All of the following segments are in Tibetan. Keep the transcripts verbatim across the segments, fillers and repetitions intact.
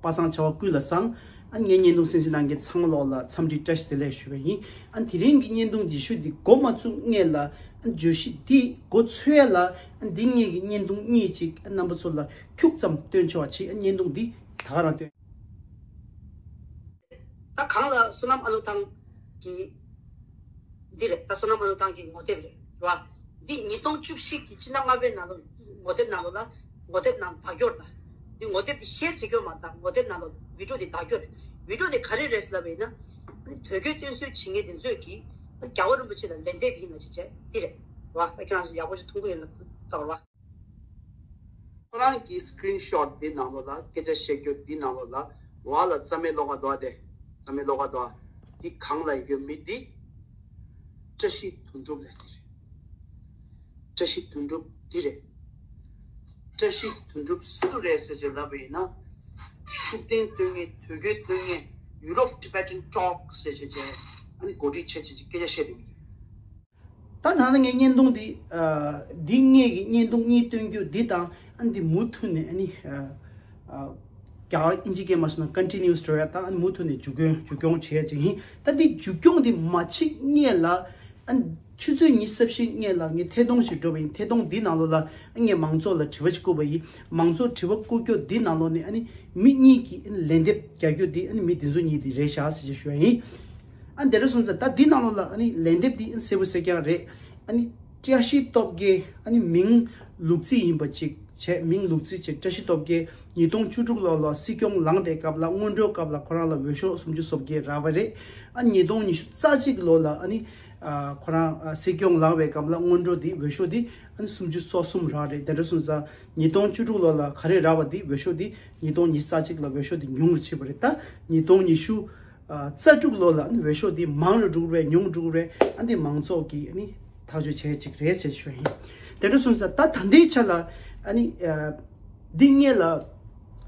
པ་སངས་བྱ་བ་ཀུན་ལ་བཟང་། ཨ་ངའི་བརྙན་ཐུང་གསན་གཟིགས་གནང་མཁན་ཚང་མ་ལོག་ལ་འཚམས་འདྲི་བཀྲ་ཤིས་བདེ་ལེགས་ཞུ་བ་ཡིན། ཨ་དེ་རིང་གི་བརྙན་ཐུང་རྗེས་ཤུལ་འདི་འགོ་མ་བཙུགས་སྔོན་ལ། ཨ་བརྗོད་གཞི་འདི་འགོ་ཚུགས་ཡ་ལ། ཨ་འདི་ངེད་ཀྱི་བརྙན་ཐུང་གཉིས་ཅིག་ཨ་རྣམ་པ་ཚོ་ལ་ཁྱུག་ཙམ་སྟོན་ཆོག་པ་བྱེད། ཨ་བརྙན་ཐུང་འདི་ད་ག་རང་སྟོན། ད་གང་ལ་བསོད་ནམས་ཨ་ལུ་ཐང་གི་འདི་རེད། ད་བསོད་ནམས་ཨ་ལུ་ཐང་གི་ངོ་དེབ་རེད་རེད་བ། འདི་ཉིས་སྟོང་བཅུ་བཞི་གི་ཕྱི་ཟླ་ལྔ་པའི་ནང་ལོ་ངོ་དེབ་ནང་ལོ་ལ་ངོ་དེབ་ནང་བར་སྐྱོར་དང་། འདི་ངོ་དེབ་འདི་ཤེར་བྱེད་སྐྱོར་མ་དང་ངོ་དེབ་ནང་ལོ་བི་ཌིའོ་འདི་བར་སྐྱོར་རེད། བི་ཌིའོ་འདི་ག་རེ་རེད་ཟེར་ལབ་པ་ཡིན་ན། ཨ་ནི་དོལ་རྒྱལ་བསྟེན་གསོལ་བྱེད་མཁན་དེ་ཚོས་ཀྱིས་ཨ་ནི་རྒྱལ་བ་རིན་པོ་ཆེ་ལ་ལན་འདེབས་ཡིན་ན་ཅེས་བྱས་འདི་རེད་བ། ད་ཁྱེད་རང་ཚོ་ཡག་པོ་ཞིག་མཐོང་གི་ཡོད་ན་ལྟ་བར་བ། ཁོ་རང་གི་སི་ཀི་རིན་ཤོ་ཊི་འདི་ནང་ལོགས་ལ་སྐད་ཆ་བཤད་རྒྱུ་འདི་ནང་ལོགས་ལ་བ་ལ་རྩ་མེད་ལོགས་ཀ་འདུག་སྟེ། རྩ་མེད་ལོགས་ཀ་འདུག་འདི་གང་ལ་ཡོད་རྒྱུ་མི་འདི་བཀྲ་ཤིས་དོན་གྲུབ་ལ་འདི་རེད། བཀྲ་ཤིས་དོན་གྲུབ་འདི་རེད། བཀྲ་ཤིས་དོན་གྲུབ་སུ་རེད་ཟེར་ཅེས་ལབ་པ་ཡིན་ན། ཤུགས་ལྡན་སྟོན་མཁན་དོལ་རྒྱལ་སྟོན་མཁན་ཡུ་རོབ་ཊི་བེ་ཊན་ཊོག་སི་ཟེར་ཅེས་ཅེས་ཨ་ནི་གོ་སྒྲིག་བྱས་བྱས་ཀྱི་སྐད་ཆ་བཤད་འདུག་ད་ད་ནང་ངས་བརྙན་ཐུང་འདི་ཨ་འདི་ངེད་ཀྱི་བརྙན་ཐུང་གཉིས་སྟོན་རྒྱུ་འདི་དང་ཨ་ནི་འདི་མུ་མཐུད་ནས་ཨ་ནི་ཨ་ཨ་རྒྱ་ཨིན་ཇི་སྐད་མ་སོང་ན་ཀོན་ཊི་ནིའུ་སི་འགྲོ་ཡ་དང་ཨ་ནི་མུ་མཐུད་ནས་མཇུག་སྐྱོང་མཇུག་སྐྱོང་བྱེད་ཡ་ཅིག་ཡིན། ད་འདི་མཇུག་སྐྱོང་འདི་མ་བྱེད་སྔོན་ལ་ཨ་ནི་ཆུ་ཚོད་ཉི་ཤུ་རྩ་བཞི་སྔོན་ལ་ངས་ཐད་གཏོང་ཞིག་འགྲོ་བ་ཡིན། ཐད་གཏོང་འདི་ནང་ལོགས་ལ་ཨ་ངས་མང་ཚོགས་ལ་དྲི་བ་ཞིག་བསྐུར་བ་ཡིན། མང་ཚོགས་དྲི་བ་བསྐུར་རྒྱུ་འདི་ནང་ལོགས་ནས་ཨ་ནི་མི་གཉིས་ཀྱིས་ཨ་ནི་ལན་འདེབས་རྒྱག་རྒྱུ་འདི་ཨ་ནི་མི་འདི་ཚོ་གཉིས་འདི་རེད་ཤག་ཟེར་ཅེས་ཞུ་ཡ་ཡིན། ཨ་འདི་འདྲ་སོང་ཙང་ད་འདི་ནང་ལོགས་ལ་ཨ་ནི་ལན་འདེབས་འདི་ཨ་ནི་གསལ་པོ་གསལ་རྐྱང་རེད། ཨ་ནི་བཀྲ་ཤིས་སྟོབས་རྒྱལ་ཨ་ནི་མིང་ལུག་རྫི་ཡིན་པ་ཅིག་བྱས། མིང་ལུག་རྫི་བྱས། བཀྲ་ཤིས་སྟོབས་རྒྱལ་ཉིས་སྟོང་བཅུ་དྲུག་ལོ་ལ་སྲིད་སྐྱོང་ལངས་པའི་སྐབས་ལ་སྔོན་འགྲོའི་སྐབས་ལ་ཁོ་རང་ལ་འོས་ཤོག་སུམ་ཅུ་སོ་བརྒྱད་རག་པ་རེད། ཨ་ཉིས་སྟོང་ཉི་ཤུ་རྩ་གཅིག་ལོ་ལ་ཨ་ནི་ཨ་ཁོ་རང་ཨ་སྲིད་སྐྱོང་ལངས་པའི་སྐབས་ལ་སྔོན་འགྲོ་འདི་འོས་ཤོག་འདི་ཨ་ནི་སུམ་ཅུ་སོ་གསུམ་རག་རེད། དེ་འདྲ་སོང་ཙང་ཉིས་སྟོང་བཅུ་དྲུག་ལོ་ལ་ག་རེ་རག་པ་འདི་འོས་ཤོག་འདི་ཉིས་སྟོང་ཉི་ཤུ་རྩ་གཅིག་ལ་འོས་ཤོག་འདི་ཉུང་རུ་ཕྱིན་པ་རེད། ད་ཉིས་སྟོང་ཉི་ཤུ་ཨ་རྩ་དྲུག་ལོ་ལ་ཨ་ནི་འོས་ཤོག་འདི་མང་རུ་འགྲོ་གི་རེད། ཉུང་རུ་འགྲོ་གི་རེད། ཨ་འདི་མང་ཚོགས་ཀྱིས་ཨ་ནི་ཐག་གཅོད་བྱེད་ཅིག་རེད་ཟེར་ཞུ་བ་ཡིན། དེ་འདྲ་སོང་ཙང་ད་ད་ལྟའི་ཆ་ལ་ཨ་ནི་ཨ་འདི་སྔོན་ལ་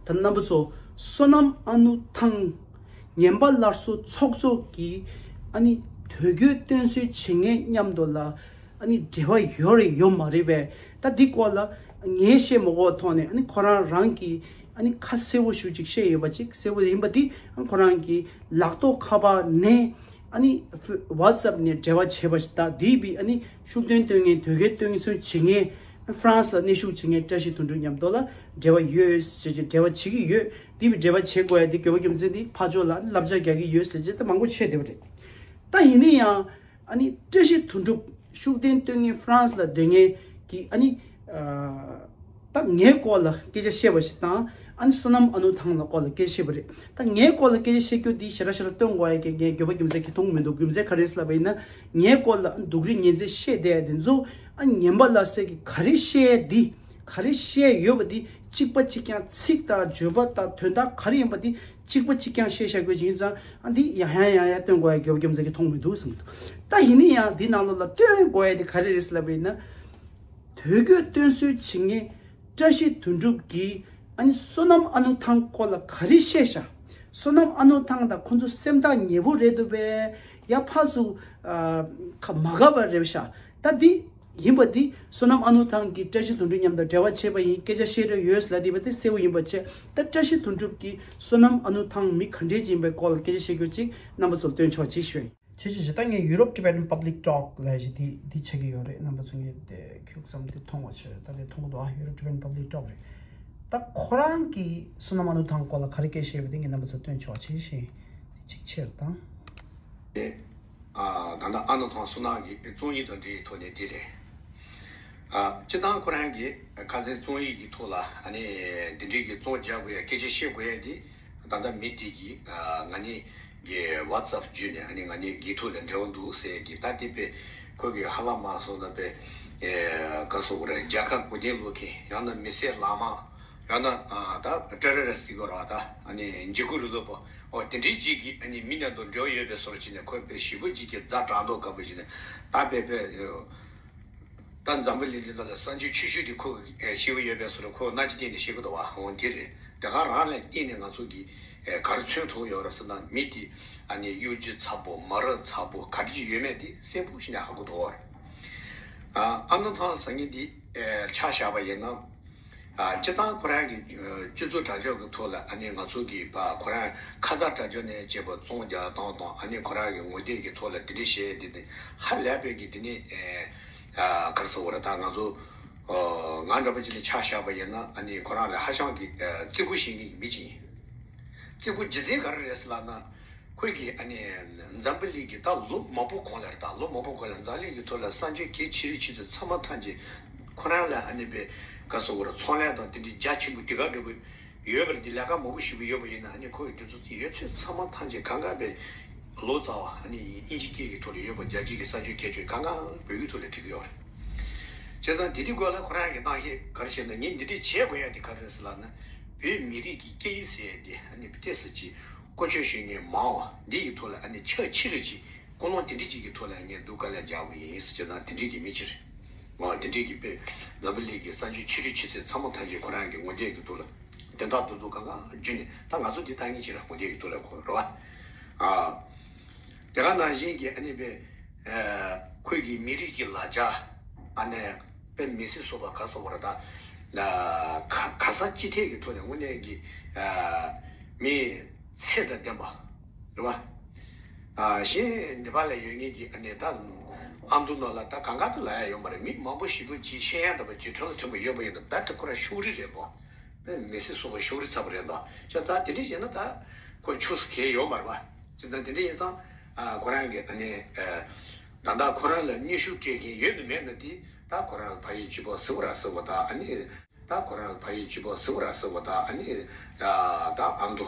ད་རྣམ་པ་ཚོ་བསོད་ནམས་ཨ་ནུ་ཐང་ངན་པ་སླར་གསོ་ཚོགས་གཙོ་གིས་ཨ་ནི་དོལ་རྒྱལ་བསྟེན་གསོལ་བྱེད་མཁན་མཉམ་དུ་ལ་ཨ་ནི་འབྲེལ་བ་ཡོད་རེད་ཡོད་མ་རེད་པས། ད་འདི་སྐོར་ལ་ངས་བཤད་མ་དགོས་པའི་ཐོག་ནས་ཨ་ནི་ཁོ་རང་རང་གིས་ཨ་ནི་ཁ་གསལ་པོ་ཞེ་པོ་ཅིག་བཤད་ཡོད་པ་ཅིག་གསལ་པོ་ཡིན་པ་འདི་ཨ་ཁོ་རང་གི་ལག་ཐོག་ཁ་པར་ནས་ཨ་ནི་ཝ་ཊི་སེབ་ནས་འབྲེལ་བ་བྱས་པ་ཞིག་དང་། དེ་བི་ཨ་ནི་ཤུགས་ལྡན་སྟོན་མཁན་དོལ་རྒྱལ་བསྟེན་གསོལ་བྱེད་མཁན་ཨ་ཧྥ་རན་སི་ལ་གནས་བཞུགས་བྱེད་མཁན་བཀྲ་ཤིས་དོན་གྲུབ་མཉམ་དུ་ལ་འབྲེལ་བ་ཡོད་ཟེར་གྱི་འབྲེལ་བ་བྱེད་ཀྱི་ཡོད། དེ་བི་འབྲེལ་བ་བྱེད་དགོས་ཡ་དེ་རྒྱལ་བ་རྒྱལ་མཚན་དེ་ཕར་ཕྱོགས་ལ་བསླབ་བྱ་རྒྱག་གི་ཡོད་ཟེར་གྱི་ད་མང་པོ་བཤད་བསྡད་པ་རེད། ད་ཡིན་ན་ཡང་ཨ་ནི་བཀྲ་ཤིས་དོན་གྲུབ་ཤུགས་ལྡན་སྟོན་མཁན་ཧྥ་རན་སི་ལ་སྡོད་མཁན་གྱི་ཨ་ནི་ཨ་ད་ངའི་སྐོར་ལ་སྐད་ཆ་བཤད་པ་ཞིག་དང་། ཨ་ནི་བསོད་ནམས་ཨ་ནུ་ཐང་ལ་སྐོར་ལ་སྐད་ཆ་བཤད་པ་རེད། ད་ངའི་སྐོར་ལ་སྐད་ཆ་བཤད་རྒྱུ་འདི་ཞེ་དྲག་ཞེ་དྲག་སྟོན་དགོས་ཡ་གི་ངས་རྒྱལ་བ་རྒྱལ་མཚན་གྱིས་མཐོང་གི་མི་འདུག་རྒྱུ་མཚན་ག་རེ་ཟེར་ལབ་པ་ཡིན་ན། ངའི་སྐོར་ལ་ཨ་སྡུག་རུས་ཉེས་འཛུགས་བཤད་བསྡད་ཡ་དེ་ཚོ་ཨ་ངན་པ་སླར་གསོ་གིས་ག་རེ་བཤད་འདི་ག་རེ་བཤད་ཡོད་པ་འདི་གཅིག་པ་གཅིག་རྐྱང་། ཚིག་དང་བརྗོད་པ་དང་དོན་དག་ག་རེ་ཡིན་པ་འདི་གཅིག་པ་གཅིག་རྐྱང་བཤད་བཞག་དགོས་ཅིག་ཡིན་ཙང་། ཨ་འདི་ཡང་ཡང་ཡང་ཡང་སྟོན་དགོས་ཡ་རྒྱལ་བ་རྒྱལ་མཚན་གྱིས་མཐོང་མི་འདུག་བསམ་གྱི་འདུག་ད་ཡིན་ན་ཡང་འདི་ནང་ལོགས་ལ་སྟོན་དགོས་ཡ་འདི་ག་རེ་རེད་ཟེར་ལབ་པ་ཡིན་ན། དོལ་རྒྱལ་བསྟེན་གསོལ་བྱེད་མཁན་བཀྲ་ཤིས་དོན་གྲུབ་ཀྱིས་ཨ་ནི་བསོད་ནམས་ཨ་ནུ་ཐང་སྐོར་ལ་ག་རེ་བཤད་ཤག་བསོད་ནམས་ཨ་ནུ་ཐང་དང་ཁོ་ཚོ་སེམས་ཐག་ཉེ་པོ་རེད་འདུག་པས། ཡ་ཕར་ཚུར་ཨ་ཁ་མ་དགའ་བ་རེད་ཤག་ད་འདི་ཡིན་པ་འདི་བསོད་ནམས་ཨ་ནུ་ཐང་གིས་བཀྲ་ཤིས་དོན་གྲུབ་མཉམ་དུ་འབྲེལ་བ་བྱས་པ་ཡིན། སྐད་ཆ་བཤད་རོགས་ཡོད་ལབ་བསྡད་པ་དེ་གསལ་པོ་ཡིན་པ་བྱས། ད་བཀྲ་ཤིས་དོན་གྲུབ་ཀྱིས་བསོད་ནམས་ཨ་ནུ་ཐང་མི་ག་འདྲས་ཅིག་ཡིན་པའི་སྐོར་ལ་སྐད་ཆ་བཤད་རྒྱུ་ཅིག་རྣམ་པ་ཚོར་སྟོན་ཆོག་ཅིག་ཞུ་ཡིན། ཆེ་ཆེ་ཞེ་ད་ངས་ཡུ་རོབ་ཊི་བེ་ཊན་པབ་ལིག་ཊོག་ལབ་ཞིག་འདི་འདི་ཆགས་ཀྱི་ཡོད་རེད། རྣམ་པ་ཚོ་ངས་དེ་ཁྱུག་ཙམ་དེ་མཐོང་བ་བྱོས། ད་དེ་མཐོང་གི་འདུག་ཨ་ཡུ་རོབ་ཊི་བེ་ཊན་པབ་ལིག་ཊོག་རེད། ད་ཁོ་རང་གིས་བསོད་ནམས་ཨ་ནུ་ཐང་སྐོར་ལ་ག་རེ་སྐད་བཤད་པ་དེ་ངས་རྣམ་པ་ཚོར་སྟོན་ཆོག་ཅིག་ཞུ་ཡིན། དེ་གཅིག་ཕྱིར་དང་། ཨ་ད་ལྟ་ཨ་ནུ་ཐང་བསོད་ནམས་ཀྱི་རྩོམ་ཡིག་དང་འབྲེལ་བའི་ཐོག་ནས་འདི་རེད། ཨ་སྤྱིར་བཏང་ཁོ་རང་གི་ཁ་སང་རྩོམ་ཡིག་གི་ཐོག་ལ་ཨ་ནི་འདི་འདྲའི་གི་རྩོམ་རྒྱག་དགོས་ཡ་སྐད་ཆ་བཤད་དགོས་ཡ་འདི་ད་ལྟ་མི་དེ་གིས་ཨ་ང་ནི་གི་ཝ་ཊི་སེབ་བརྒྱུད་ནས་ཨ་ནི་ང་ནི་གི་ཐོག་ལ་འབྲེལ་བ་འདུག་ཟེར་གི་ད་དེ་པས་ཁོ་གི་ཧ་ལམ་མ་སོང་ན་པས་ཨེ་ག་སོག་རེད། རྒྱལ་ཁབ་གོ་དན་ལོག་མཁན་ཡང་ན་མི་སེར་ལག་དམར་ཡང་ན་ཨ་ད་ཊེ་རོ་རི་སི་ཊི་ཟེར་དགོས་རེད་བ། ད་ཨ་ནི་འཇིགས་སྐུལ་རིང་ལུགས་པ་ཨོ་དེ་འདྲའི་ཅིག་གིས་ཨ་ནི་མི་མཉམ་དུ་འབྲེལ་བ་ཡོད་པའི་བཟོ་འདྲ་བྱས་ནས་ཁོས་དཔེ་ཞེ་པོ་ཅིག་གི་ཛ་དྲག་མདོག་ཁ་པོ་བྱས་ནས་ད་དཔེ་དཔེ་ད་འཛམ་བུ་གླིང་འདི་ནང་ལ་སངས་རྒྱས་ཆོས་ཞུ་དེ་ཁོ་གིས་ཤེས་ཀྱི་ཡོད་པའི་བཟོ་འདྲ་ཁོ་སྣ་ཆ་བསྟན་ནས་བཤད་ཀྱི་འདུག་བ། འོ་དེ་རེད། དེ་ག་རང་ལ་བརྟེན་ནས་ང་ཚོ་གིས་ག་རེ་མཚོན་ཐུབ་ཡོད་རེད་ཟེར་ན་མི་དེ་ཨ་ནི་གཡོ་སྒྱུ་ཚ་པོ་མ་རབས་ཚ་པོ་ག་འདྲ་ཅིག་ཡོད་མེད་དེ་གསལ་པོ་ཞིག་ནས་ཧ་གོ་འདུག་བ། ཨ་ནུ་ཐང་ཟེར་མཁན་དེ་ཆ་བཞག་པ་ཡིན་ན། ཨ། སྤྱིར་བཏང་ཁོ་རང་གི་ཨ་སྤྱི་ཚོགས་དྲ་ཕྱོགས་ཀྱི་ཐོག་ལ་ཨ་ནི་ང་ཚོ་གི་ཕ་ཁོ་རང་ཁ་བརྡ་དྲ་རྒྱ་ནས་བྱས་པ་བཙོང་རྒྱག་སྟངས་དང་ཨ་ནི་ཁོ་རང་གི་ངོ་དེབ་ཀྱི་ཐོག་ལ་དེ་འདྲ་བཤད་དེ་དེ་ཧ་ལས་པའི་གི་དེ་ནི་ཨ་ག་རེ་ཟེར་དགོས་རེད། ད་ང་ཚོ་ཨ་ང་འདྲ་པོ་ཅིག་ལ་ཆ་བཞག་པ་ཡིན་ན་ཨ་ནི་ཁོ་རང་ལ་ཧ་ཅང་གི་ཨ་བརྩི་བཀུར་བྱེད་མཁན་གྱི་མི་ཅིག་ཡིན། བརྩི་བཀུར་རྒྱུ་མཚན་ག་རེ་རེད་ཟེར་ལབ་ན། ཁོས་ཀྱིས་ཨ་ནི་འཛམ་བུ་གླིང་གི་ད་ལོ་མང་པོ་གོང་ལ་རེད། ད་ལོ་མང་པོ་གོང་ལ་འཛམ་གླིང་གི་ཐོག་ལ་གསར་འགྱུར་གལ་ཆེ་རིགས་ཆེ་ཚོད་ཚང་མ་ཐམས་ཅད་ཁོ་རང་ལ་ཨ་ནི་པའི་ག་རེ་ཟེར་དགོས་རེད། ཚོང་ལས་དང་དེ་འདྲའི་རྒྱ་ཆེན་པོ་དེ་ག་འདྲ་པོ་ཡོད་པ་རེད། དེ་ལས་ཀ་མང་པོ་ཞེ་པོ་ཡོད་པ་ཡིན་ན་ཨ་ནི་ཁོ་ཡི་དུས་ཚོད་ཡོད་ཚད་ཚང་མ་ཐམས་ཅད་གང་ག་པའི་ལོ་ཙཱ་བ་ཨ་ནི་དབྱིན་ཇི་སྐད་ཀྱི་ཐོག་ལ་ཡོད་པ་རྒྱལ་སྤྱི་གི་གསར་འགྱུར་གལ་ཆེ་གང་ག་བོད་ཡིག་ཐོག་ལ་བྲིས་ཀྱི་ཡོད་རེད། བྱས་ཙང་དེ་དུས་སྐབས་ལ་ཁོ་རང་གི་གནང་བཤད་ག་རེ་བྱས་ན། ངས་འདི་འདྲ་བྱེད་དགོས་ཡ་དེ་ག་རེ་རེད་ཟེར་ལབ་ན། བོད་མི་རིགས་ཀྱི་སྐད་ཡིག་ཟེར་ཡ་དེ་ཨ་ནི་ཏོག་ཙམ་ཅིག་བཀོལ་སྤྱོད་བྱེད་མཁན་མང་བ་འདི་ཡི་ཐོག་ལ་ཨ་ནི་ཕྱག་ཕྱི་རུ་ཅིག་ཀུན་སློང་དེ་འདྲ་ཅིག་གི་ཐོག་ལ་ངས་སྡུག་དཀའ་ལས་རྒྱག་དགོས་ཡིན་ཟེར། བྱས་ཙང་དེ་འདྲ་གི་མི་ཅིག་རེད། འོ་དེ་འདྲ་གི་དཔེ་འཛམ་བུ་གླིང་གི་གསར་འགྱུར་ཆེ་རིགས་ཆེ་ཚོད་ཚང་མ་ཐམས་ཅད་ཁོ་རང་གི་ངོ་དེབ་ཀྱི་ཐོག་ལ་དོན་དག་རྡོག་རྡོག་གང་ག་བརྒྱུད་ནས། ད་ང་ཚོ་འདི་ལྟ་མཁན་ཅིག་རེད། ངོ་དེབ་ཀྱི་ཐོག་ལ་ཁོ་རེད་བ། ཨ། དེ་ག་ནང་བཞིན་གྱི་ཨ་ནི་པའི་ཨ་ཁོས་ཀྱི་མི་རིགས་ཀྱི་ལ་རྒྱ་ཨ་ནི་དཔེ་མི་སྲིད་བཟོ་པ་ག་ཟེར་བ་རེད། ད་ཨ་ག་ག་ས་ཅི་ཐད་ཀྱི་ཐོག་ནས་དངོས་གནས་ཀྱི་ཨ་མི་ཚད་དང་ལྡན་པ་རེད་བ། ཨ་གཞན་ནེ་པཱལ་ལ་ཡོད་མཁན་གྱི་ཨ་ནི་ད་ཨ་མདོ་ནང་ལ་ད་གང་ག་ད་ལབ་ཡ་ཡོད་མ་རེད། མི་མང་པོ་ཞེ་པོ་ཅིག་ཤེས་ཡ་འདྲ་པོ་ཅིག་ཁྲོད་ལ་ཕྲན་བུ་ཡོད་པ་ཡིན་ན་རྦད་དེ་ཁོ་རང་ཕྱོགས་རིས་རེད་པོ། དཔེ་མི་སྲིད་བཟོ་པ་ཕྱོགས་རིས་ཚ་པོ་རེད་འདུག་ཅེས། ད་དེ་འདྲ་བྱས་ན་ད་ཁོ་ཕྱོགས་སུ་འཁེལ་ཡོད་མ་རེད་པ། བྱས་ཙང་དེ་འདྲ་ཡིན་ཙང་ཨ་ཁོ་རང་གི་ཨ་ནི་ཨ་ད་ལྟ་ཁོ་རང་ལ་སྙན་ཞུ་སྤྲད་མཁན་ཡོད་ནི་མེད་ན་དེ་ད་ཁོ་རང་ཕ་ཡུལ་གཅིག་པོ་ཟེར་བ་ར་ཟེར་བ་དང་ཨ་ནི་ད་ཁོ་རང་ཕ་ཡུལ་གཅིག་པོ་ཟེར་བ་ར་ཟེར་བ་དང་ཨ་ནི་ད་ཨ་མདོ་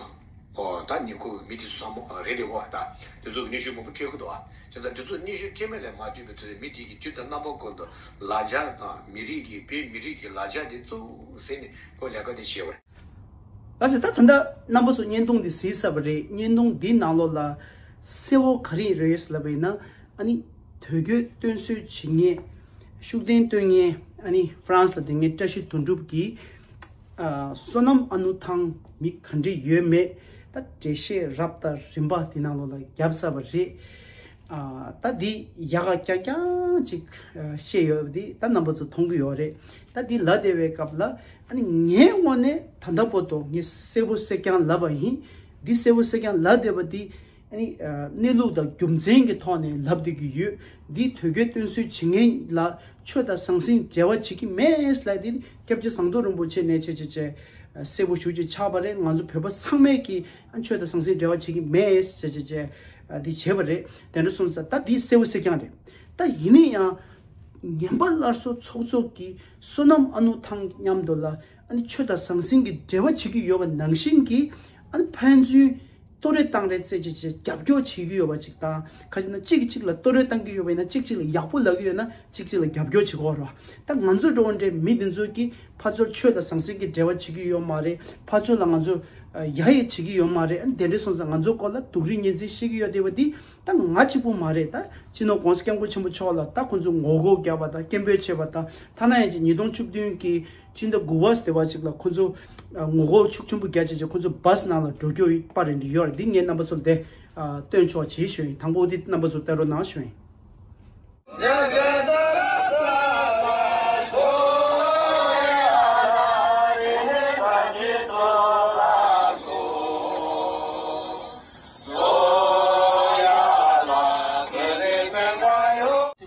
ཨོ་ད་ཉེ་འཁོར་གྱི་མི་དེ་ཚོ་ཚང་མ་རེད་དེ་གོ། ད་དེ་ཚོ་གི་སྙན་ཞུ་མང་པོ་སྤྲད་ཀྱི་འདུག་བ། བྱས་ཙང་དེ་ཚོ་སྙན་ཞུ་སྤྲད་མེད་ལས་མ་ཐུག་པའི་དུས་མི་དེ་གི་དུས་དང་རྣམ་པ་ཀུན་ཏུ་ལ་རྒྱ་དང་མི་རིགས་ཀྱི་བོད་མི་རིགས་ཀྱི་ལ་རྒྱ་དེ་གཙོ་བོ་ཟེར་ནས་ཁོ་ལས་ཀ་དེ་བྱས་པ་རེད། ལགས་སོ། ད་ད་ལྟ་རྣམ་པ་ཚོ་བརྙན་ཐུང་འདི་གཟིགས་ཚར་བ་རེད། བརྙན་ཐུང་འདིའི་ནང་ལོགས་ལ་གསལ་བོ་ག་རེ་རེད་ལབ་པ་ཡིན་ན། ཨ་ནི་དོལ་རྒྱལ་སྟོན་གསོལ་བྱེད་མཁན་ཤུགས་ལྡན་སྟོན་མཁན་ཨ་ནི་ཧྥ་རན་སི་ལ་བསྡད་མཁན་བཀྲ་ཤིས་དོན་གྲུབ་ཀྱིས་ཨ་བསོད་ནམས་ཨ་ནུ་ཐང་མི་ག་འདྲ་ཡོད་མེད་ད་འགྲེལ་བཤད་རབ་དང་རིམ་པ་དེ་ནང་ལོགས་ལ་བརྒྱབ་ཚར་བ་རེད། ཨ་ད་འདི་ཡག་ག་རྐྱང་རྐྱང་ཅིག་ཨ་བཤད་ཡོད་པ་འདི་ད་རྣམ་པ་ཚོ་མཐོང་གི་ཡོད་རེད། ད་འདི་ལབ་བསྡད་པའི་སྐབས་ལ་ཨ་ནི་ངའི་ངོས་ནས་ད་ལྟ་བར་དུ་ངས་གསལ་པོ་གསལ་རྐྱང་ལབ་པ་ཡིན། འདི་གསལ་པོ་གསལ་རྐྱང་ལབ་བསྡད་པ་འདི་ཨ་ནི་ཨ་གནས་ལུགས་དང་རྒྱུ་མཚན་གྱི་ཐོག་ནས་ལབ་བསྡད་ཀྱི་ཡོད། འདི་དོལ་རྒྱལ་སྟོན་གསོལ་བྱེད་མཁན་ལ་ཆོས་དང་ཟང་ཟིང་འབྲེལ་བ་བྱེད་ཀྱི་མེད་ལབ་འདི་སྐྱབས་རྗེ་ཟམ་གདོང་རིན་པོ་ཆེ་ནས་བྱས་བྱས་བྱས་གསལ་པོ་ཞེ་པོ་ཅིག་ཆགས་པ་རེད། ང་ཚོ་བོད་པ་ཚང་མས་ཀྱི་ཨ་ཆོས་དང་ཟང་ཟིང་འབྲེལ་བ་བྱེད་ཀྱི་མེད་ཟེར་བྱས་བྱས་ཨ་འདི་བྱས་པ་རེད། དེ་འདྲ་སོང་ཙང་ད་འདི་གསལ་པོ་གསལ་རྐྱང་རེད། ད་ཡིན་ན་ཡང་ངན་པ་སླར་གསོ་ཚོགས་གཙོ་གིས་བསོད་ནམས་ཨ་ནུ་ཐང་མཉམ་དུ་ལ་ཨ་ནི་ཆོས་དང་ཟང་ཟིང་གི་འབྲེལ་བ་བྱེད་ཀྱི་ཡོད་པ་ནང་བཞིན་གྱི་ཨ་ནི་ཕན་ཚུན་བསྟོད་ར་བཏང་རེས་རྩེད་རྩེད་རྒྱབ་སྐྱོར་བྱེད་ཀྱི་ཡོད་པ་ཅིག་དང་། ཁ་ཅིག་ན་གཅིག་གིས་གཅིག་ལ་བསྟོད་ར་བཏང་གི་ཡོད་པ་ཡིན་ན་གཅིག་གཅིག་ལ་ཡག་པོ་ལབ་ཀྱི་ཡོད་ན་གཅིག་གཅིག་ལ་རྒྱབ་སྐྱོར་བྱེད་ཀྱི་ཡོད་རེད་བ། ད་ང་ཚོ་འགྲོ་བ་འདྲའི་མི་འདི་ཚོ་གིས་ཕར་ཚུར་ཆོས་དང་ཟང་ཟིང་གི་འབྲེལ་བ་བྱེད་ཀྱི་ཡོད་མ་རེད། ཕར་ཚུར་ལ་ང་ཚོ་ཡ་ཡི་བྱེད་ཀྱི་ཡོད་མ་རེད། ཨ་ནི་དེ་འདྲ་སོང་ཙང་ང་ཚོ་སྐོར་ལ་སྡུག་རུས་ངན་ཚིག་བཤད་ཀྱི་ཡོད་བསྡད་པ་འདི་ད་ང་གཅིག་པུ་མ་རེད། ད་སྤྱི་ནོར་༸གོང་ས་༸སྐྱབས་མགོན་ཆེན་པོ་མཆོག་ལ་ད་ཁོང་ཚོ་ངོ་རྒོལ་བརྒྱབ་པ་དང་སྐད་འབོད་བྱས་པ་དང་། ཐ་ན་ཡང་ཅིག་ཉིས་སྟོང་བཅུ་བདུན་གྱི་སྤྱི་ཟླ་དགུ་པ་ཟེར་བ་ཅིག་ལ་ཁོ་ཚོ་ཨ་ངོ་རྒོལ་ཤུགས་ཆེན་པོ་རྒྱག་བྱས་བྱས་ཁོ་ཚོ་བཱས་ནང་ལ་འགྲོ་རྒྱུ་པར་རེད་འདི་ཡོད་རེད། འདི་ངས་རྣམ་པ་ཚོ་ལ་དེ་ཨ་སྟོན་ཆོག་བྱེད་ཞུ་ཡིན། དང་པོ་འདི་རྣམ་པ་ཚོ་ལྟ་རོགས་གནང་ཞུ་ཡིན།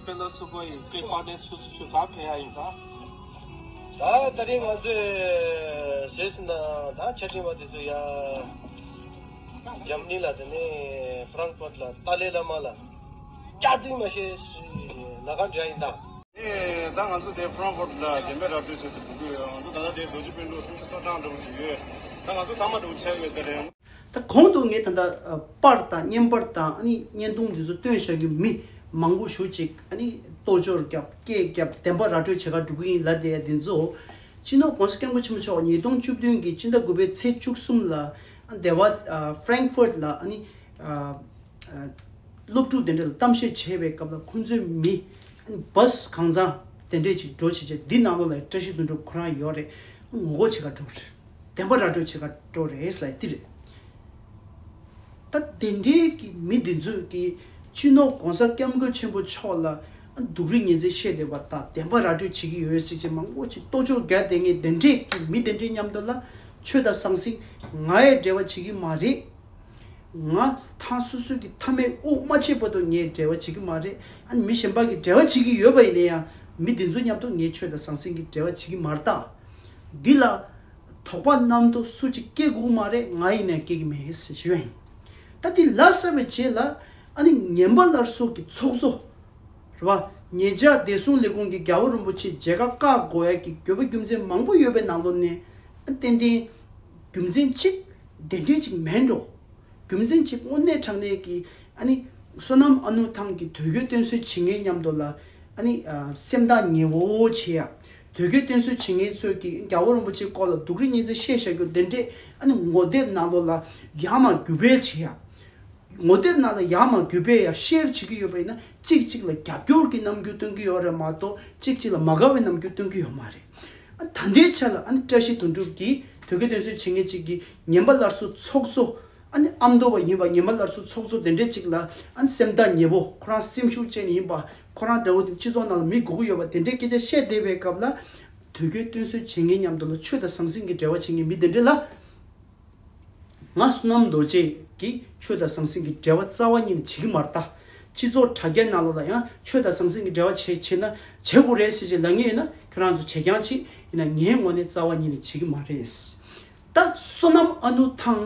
དཔེ་ལ་ཚུགས་པ་ཡིན། དཔེ་པར་ནས་སུ་སུ་ཆུ་ག་ཕེ་ཡ་ཡིན་ད། ད་ད་རིང་ང་ཚོས་ཟེར་ཟིན་ན་ད་ཆ་འཕྲིན་པ་དེ་ཚོ་ཡ་འཇམ་གླིང་ལ་དེ་ནས་ཧྥ་རང་ཧྥར་ལ་ཏཱ་ལའི་བླ་མ་ལ་སྐྱག་རྫུན་མ་བཤད་ལ་ཁ་འདྲ་ཡིན་ད། ཨེ་ད་ང་ཚོ་དེ་ཧྥ་རང་ཧྥར་ལ་བདེན་པའི་ར་སྤྲོད་བྱེད་དུ་འགྲོ་གི་ཡོད། ང་ཚོ་ད་ལྟ་དེ་རྡོ་རྗེ་སྤུན་གྲོགས་སུམ་ཅུ་སོ་གྲངས་འགྲོ་གི་ཡོད། ད་ང་ཚོ་ཐ་མ་འགྲོ་ཆགས་ཡོད་དེ་རེད། ད་གོང་དུ་ངས་ད་ལྟ་ཨ་པར་དང་བརྙན་པར་དང་ཨ་ནི་བརྙན་ཐུང་འདི་ཚོ་སྟོན་བཞག་རྒྱུ་མི་མང་པོ་ཞེ་ཅིག་ཨ་ནི་ལྟོ་སྦྱོར་རྒྱབ་སྐད་རྒྱབ་བདེན་པ་ར་སྤྲོད་བྱེད་ག་འགྲོ་གི་ཡིན་ལབ་བསྡད་ཡ་འདི་ཚོ་སྤྱི་ནོར་༸གོང་ས་༸སྐྱབས་མགོན་ཆེན་པོ་མཆོག་ཉིས་སྟོང་བཅུ་བདུན་གྱི་སྤྱི་ཟླ་དགུ་པའི་ཚེས་བཅུ་གསུམ་ལ་ཨ་སྡེ་བ་ཨ་ཧྥ་རང་ཧྥར་ལ་ཨ་ནི་ཨ་ཨ་སློབ་ཕྲུག་དེ་འདྲ་ལ་གཏམ་བཤད་བྱས་པའི་སྐབས་ལ་ཁོང་ཚོའི་མི་ཨ་ནི་བཱས་གང་ཚང་དེ་འདྲས་ཅིག་འགྲོ་བྱེད་བྱེད་འདི་ནང་ལོགས་ལ་བཀྲ་ཤིས་དོན་གྲུབ་ཁོ་རང་ཡོད་རེད། ངོ་རྒོལ་བྱེད་ག་འགྲོ་གི་རེད། བདེན་པ་ར་སྤྲོད་བྱེད་ག་འགྲོ་རེད་ལབ་ཡ་འདི་རེད། ད་དེ་འདྲའི་གི་མི་འདི་ཚོས་ཀྱི་སྤྱི་ནོར་༸གོང་ས་༸སྐྱབས་མགོན་ཆེན་པོ་མཆོག་ལ་ སྡུག་རུས་ངན་ཚད་བཤད་བསྡད་པ་དང་བདེན་པ་ར་སྤྲོད་བྱེད་ཀྱི་ཡོད་ཟེར་བྱས་མང་པོ་ཅིག་ལྟོ་ཅོག་རྒྱག་བསྡད་མཁན་དེ་འདྲས་ཀྱི་མི་དེ་འདྲས་མཉམ་དུ་ལ་ཆོས་དང་ཟང་ཟིང་ང་ཡང་འབྲེལ་བ་བྱེད་ཀྱི་མ་རེད། ང་ཐང་སོ་སོ་གི་ཐ་མའི་དབུགས་མ་ཆད་བར་དུ་ངས་འབྲེལ་བ་བྱེད་ཀྱི་མ་རེད། ཨ་ནི་མི་གཞན་པ་གིས་འབྲེལ་བ་བྱེད་ཀྱི་ཡོད་པ་ཡིན་ན་ཡང་མི་དེ་ཚོ་མཉམ་དུ་ངས་ཆོས་དང་ཟང་ཟིང་གི་འབྲེལ་བ་བྱེད་ཀྱི་མ་རེད་ད། འདི་ལ་དོགས་པ་རྣམ་རྟོག་སུ་གཅིག་སྐྱེ་དགོས་མ་རེད། ང་ཡིན་ནའི་སྐྱེ་གི་མེད་ཟེར་ཞུ་ཡ་ཡིན། ད་འདི་ལབ་ཚར་བའི་རྗེས་ལ་ཨ་ནི་ངན་པ་སླར་གསོ་གི་ཚོགས་གཙོ་རེད་བ། ཉེ་ཆར་བདེ་སྲུང་ལས་ཁུངས་ཀྱིས་རྒྱལ་བ་རིན་པོ་ཆེ་མཇལ་ཁ་བཀག་དགོས་ཡ་གི་དགོས་པ་རྒྱུ་མཚན་མང་པོ་ཡོད་པའི་ནང་ལོགས་ནས་ཨ་ཏན་ཏན་རྒྱུ་མཚན་གཅིག་དེ་འདྲས་ཅིག་མེད་འགྲོ། རྒྱུ་མཚན་གཅིག་དངོས་གནས་དྲང་གནས་ཀྱི་ཨ་ནི་བསོད་ནམས་ཨ་ནུ་ཐང་གི་དོལ་རྒྱལ་བསྟེན་གསོལ་བྱེད་མཁན་མཉམ་དུ་ལ་ཨ་ནི་ཨ་སེམས་ཐག་ཉེ་བོ་བྱེད་ཡ། དོལ་རྒྱལ་བསྟེན་གསོལ་བྱེད་མཁན་ཚོས་ཀྱི་རྒྱལ་བ་རིན་པོ་ཆེའི་སྐོར་ལ་སྡུག་རུས་ངན་ཚད་བཤད་བཞག་རྒྱུ་དེ་འདྲས་ཨ་ནི་ངོ་དེབ་ནང་ལོགས་ལ་ཡར་མར་བརྒྱུད་སྤེལ་བྱེད་ཡ། ངོ་དེབ་ནང་ལ་ཡར་མར་བརྒྱུད་སྤེལ་ཡ་ཤེར་བྱེད་ཀྱི་ཡོད་པ་ཡིན་ན་གཅིག་གཅིག་ལ་རྒྱབ་སྐྱོར་གྱི་རྣམ་འགྱུར་སྟོན་གྱི་ཡོད་རེད་མ་གཏོགས་གཅིག་གཅིག་ལ་མ་དགའ་བའི་རྣམ་འགྱུར་སྟོན་གྱི་ཡོད་མ་རེད། ཨ་ད་ལྟའི་ཆ་ལ་ཨ་ནི་བཀྲ་ཤིས་དོན་གྲུབ་ཀྱིས་དོལ་རྒྱལ་བསྟེན་གསོལ་བྱེད་མཁན་གཅིག་གིས་ངན་པ་སླར་གསོ་ཚོགས་གཙོ་ཨ་ནི་ཨ་མདོ་བ་ཡིན་པ་ངན་པ་སླར་གསོ་ཚོགས་གཙོ་དེ་འདྲས་གཅིག་ལ་ཨ་ནི་སེམས་ཐག་ཉེ་བོ་ཁོ་རང་སེམས་ཤུགས་ཅན་ཡིན་པ་ཁོ་རང་འདྲ་བོ་དེ་སྤྱི་ཚོགས་ནང་ལ་མི་དགོས་ཀྱི་ཡོད་པ་དེ་འདྲས་སྐད་ཆ་བཤད་བསྡད་པའི་སྐབས་ལ་དོལ་རྒྱལ་བསྟེན་གསོལ་བྱེད་མཁན་མཉམ་དུ་ལ་ཆོས་དང་ཟང་ཟིང་གི་འབྲེལ་བ་བྱེད་མཁན་མི་དེ་འདྲས་ལ། ང་བསོད་ནམས་རྡོ་རྗེ་གིས་ཆོས་དང་ཟང་ཟིང་གི་འབྲེལ་བ་རྩ་བ་ཉིད་ནས་བྱེད་ཀྱི་མ་རེད་ད། སྤྱི་ཚོགས་དྲ་རྒྱ་ནང་ལོགས་ལ་ཡང་ཆོས་དང་ཟང་ཟིང་གི་འབྲེལ་བ་བྱེད་བྱེད་ན་བྱེད་དགོས་རེད་ཟེར་ཅིག་ལབ་མཁན་ཡོད་ན་ཁྱོད་རང་ཚོ་བྱེད་རྐྱང་བྱེད། ཡིན་ན་ངའི་ངོས་ནས་རྩ་བ་ཉིད་ནས་བྱེད་ཀྱི་མ་རེད། ད་བསོད་ནམས་ཨ་ནུ་ཐང་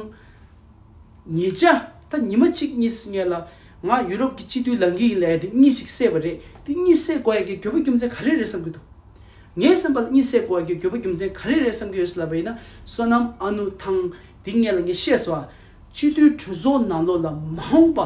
ཉེ་ཆར་ད་ཉི་མ་གཅིག་གཉིས་སྔོན་ལ་ང་ཡུ་རོབ་ཀྱི་སྤྱི་འཐུས་ལངས་ཀྱི་ཡིན་ལབ་ཡ་དེ་གཉིད་ཞིག་སད་པ་རེད། དེ་གཉིད་སད་དགོས་ཡ་གི་དགོས་པ་རྒྱུ་མཚན་ག་རེ་རེད་བསམ་གྱི་འདུག་ངའི་བསམ་པ་ལ་གཉིད་སད་དགོས་ཡ་གི་དགོས་པ་རྒྱུ་མཚན་ག་རེ་རེད་བསམ་གྱི་ཡོད་ལབ་པ་ཡིན་ན་བསོད་ནམས་ཨ་ནུ་ཐང་འདི་སྔོན་ལ་ངས་བཤད་སོང་ཨ། སྤྱི་འཐུས་གྲོས་ཚོགས་ནང་ལོགས་ལ་མ་འོངས་པ་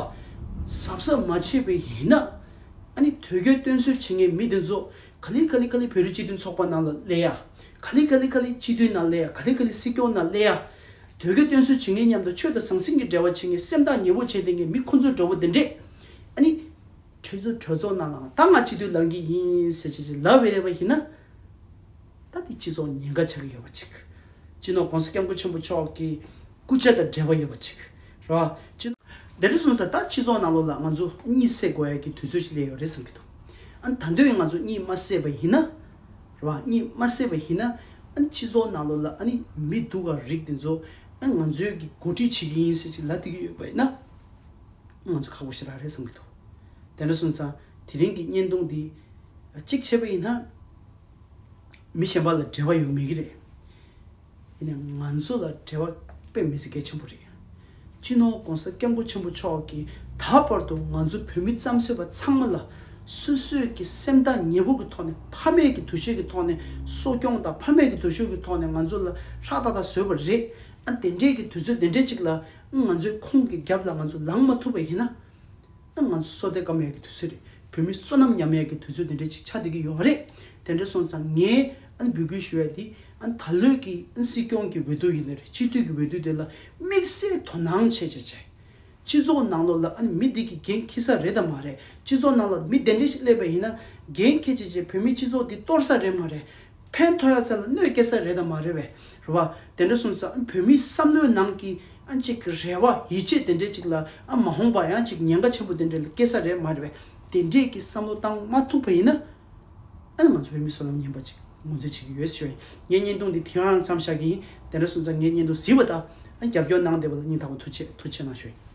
གཟབ་གཟབ་མ་བྱས་པ་ཡིན་ན་ཨ་ནི་དོལ་རྒྱལ་བསྟེན་གསོལ་བྱེད་མཁན་མི་དེ་ཚོ་ག་ལེ་ག་ལེ་ག་ལེ་བོད་རིགས་སྤྱི་མཐུན་ཚོགས་པ་ནང་ལ་སླེབས་ཡ། ག་ལེ་ག་ལེ་ག་ལེ་སྤྱི་འཐུས་ནང་སླེབས་ཡ། ག་ལེ་ག་ལེ་སྲིད་སྐྱོང་ནང་སླེབས་ཡ། དོལ་རྒྱལ་བསྟེན་གསོལ་བྱེད་མཁན་མཉམ་དུ་ཆོས་དང་ཟང་ཟིང་གི་འབྲེལ་བ་བྱེད་མཁན་སེམས་ཐག་ཉེ་བོ་བྱས་བསྡད་མཁན་མི་ཁོ་ཚོའི་འདྲ་བོ་དེ་འདྲས་ཨ་ནི། གྲོས་ཚོགས་གྲོས་ཚོགས་ནང་ལ་ད་ང་སྤྱི་འཐུས་ལངས་ཀྱི་ཡིན་ཟེར་བྱས་བྱས་ལབ་པའི་རེ་བ་ཡིན་ན། ད་དེ་སྤྱི་ཚོགས་ཉེན་ཁ་ཆགས་ཀྱི་ཡོད་པ་ཅིག་སྤྱི་ནོར་༸གོང་ས་༸སྐྱབས་མགོན་ཆེན་པོ་མཆོག་གི་སྐུ་ཕྱྭ་དང་འབྲེལ་བ་ཡོད་པ་ཅིག་རེད་བ། སྤྱི་དེ་འདྲ་སོང་ཙང་ད་སྤྱི་ཚོགས་ནང་ལོགས་ལ་ང་ཚོ་གཉིད་སད་དགོས་ཡ་གི་དུས་ཚོད་ཅིག་སླེབས་ཡོད་རེད་བསམ་གྱི་འདུག་ཨ་ནི་ད་འདོད་ང་ཚོ་གཉིད་མ་སད་པ་ཡིན་ན། རེད་བ། གཉིད་མ་སད་པ་ཡིན་ན། ཨ་ནི་སྤྱི་ཚོགས་ནང་ལོགས་ལ་ཨ་ནི་མི་སྡུག་ག་རིགས་དེ་ཚོ་ཨ་ང་ཚོས་ཀྱི་འགོ་ཁྲིད་བྱེད་ཀྱི་ཡིན་ཟེར་ཅིག་ལབ་བསྡད་ཀྱི་ཡོད་པ་ཡིན་ན། ང་ཚོ་ཁག་པོ་ཞེ་དྲག་རེད་བསམ་གྱི་འདུག་དེ་འདྲ་སོང་ཙང་དེ་རིང་གི་བརྙན་ཐུང་འདི་གཅིག་བྱས་པ་ཡིན་ན། མི་གཞན་པ་ལ་འབྲེལ་བ་ཡོད་མེད་ཀྱི་རེད། ཡིན་ནའི་ང་ཚོ་ལ་འབྲེལ་བ་དཔེ་མི་སྲིད་གལ་ཆེན་པོ་རེད། སྤྱི་ནོར་༸གོང་ས་༸སྐྱབས་མགོན་ཆེན་པོ་མཆོག་གིས་ད་བར་དུ་ང་ཚོ་བོད་མི་རྩམ་ཟོས་པ་ཚང་མ་ལ་སོ་སོས་ཀྱི་སེམས་ཐག་ཉེ་པོ་གི་ཐོག་ནས་ཕ་མེས་ཀྱི་འདུ་ཤེས་ཀྱི་ཐོག་ནས་གསོ་སྐྱོང་དང་ཕ་མེས་ཀྱི་འདུ་ཤེས་ཀྱི་ཐོག་ནས་ང་ཚོ་ལ་ཧྲག་ཏག་ཏག་བཟོས་པ་རེད། ཨ་དེ་འདྲས་ཀྱི་དུས་ཚོད་དེ་འདྲས་ཅིག་ལ་ང་ཚོས་ཁོང་གི་རྒྱབ་ལ་ང་ཚོ་ལངས་མ་ཐུབ་པ་ཡིན་ན། ཨ་ང་ཚོ་བསོད་བདེ་སྐམ་ཡག་གི་དུས་ཚོད་རེད། བོད་མི་བསོད་ནམས་ཉམས་ཡག་གི་དུས་ཚོད་དེ་འདྲ་ཅིག་ཆགས་བསྡད་ཀྱི་ཡོད་རེད། དེ་འདྲ་སོང་ཙང་ངས་ཨ་ནི་འབོད་སྐུལ་ཞུ་ཡ་དེ་ཨ་ནི་ད་ལོའི་གི་ཨ་ནི་སྲིད་སྐྱོང་གི་འོས་བསྡུ་ཡིན་ནི་རེད། སྤྱི་འཐུས་ཀྱི་འོས་བསྡུ་དེ་ལ་དམིགས་བསལ་དོ་སྣང་བྱས་བྱས་བྱས། སྤྱི་ཚོགས་ནང་ལོགས་ལ་ཨ་ནི་མི་འདི་གི་འགན་འཁྱེར་ས་རེད་དམ་མ་རེད། སྤྱི་ཚོགས་ནང་ལ་མི་དེ་འདྲ་ཞིག་སླེབས་པ་ཡིན་ན་འགན་འཁྱེར་བྱས་བྱས་བོད་མི་སྤྱི་ཚོགས་འདི་གཏོར་ས་རེད་མ་རེད། ཕན་ཐོགས་ཡ་ཚ་ལ་གནོད་སྐྱེལ་ས་རེད་དམ་མ་རེད་པས། རེད་བ། དེ་འདྲ་སོང་ཙང་བོད་མིའི་བསམ་བློའི་ནང་གི་ཨ་ཅིག་གི་རེ་བ་ཡིད་ཆེས་དེ་འདྲས་ཅིག་ལ་ཨ་མ་འོངས་པ་ཡང་ཅིག་ཉེན་ཁ་ཆེན་པོ་དེ་འདྲས་ལ་སྐྱེལ་ས་རེད་མ་རེད་པས། དེ་འདྲས་ཀྱི་བསམ་བློ་བཏང་མ་ཐུབ་པ་ཡིན་ན། ཨ་ནི་ང་ཚོ་བོད་མི་བསོད་ནམས་ངན་པ་ཅིག་ངོས་འཛིན་བྱེད་ཀྱི་ཡོད་ཞུ་བ་ཡིན། ངའི་བརྙན་ཐུང་འདི་དེ་རང་མཚམས་བཞག་གི་ཡིན། དེ་འདྲ་སོང་ཙང་ངའི་བརྙན་ཐུང་གཟིགས་པ་དང་ཨ་རྒྱབ་སྐྱོར་གནང་བསྡད་པ་ལ་སྙིང་ཐག་པ་ཐུགས་རྗེ་ཐུགས་རྗེ་གནང་ཞུ་ཡིན།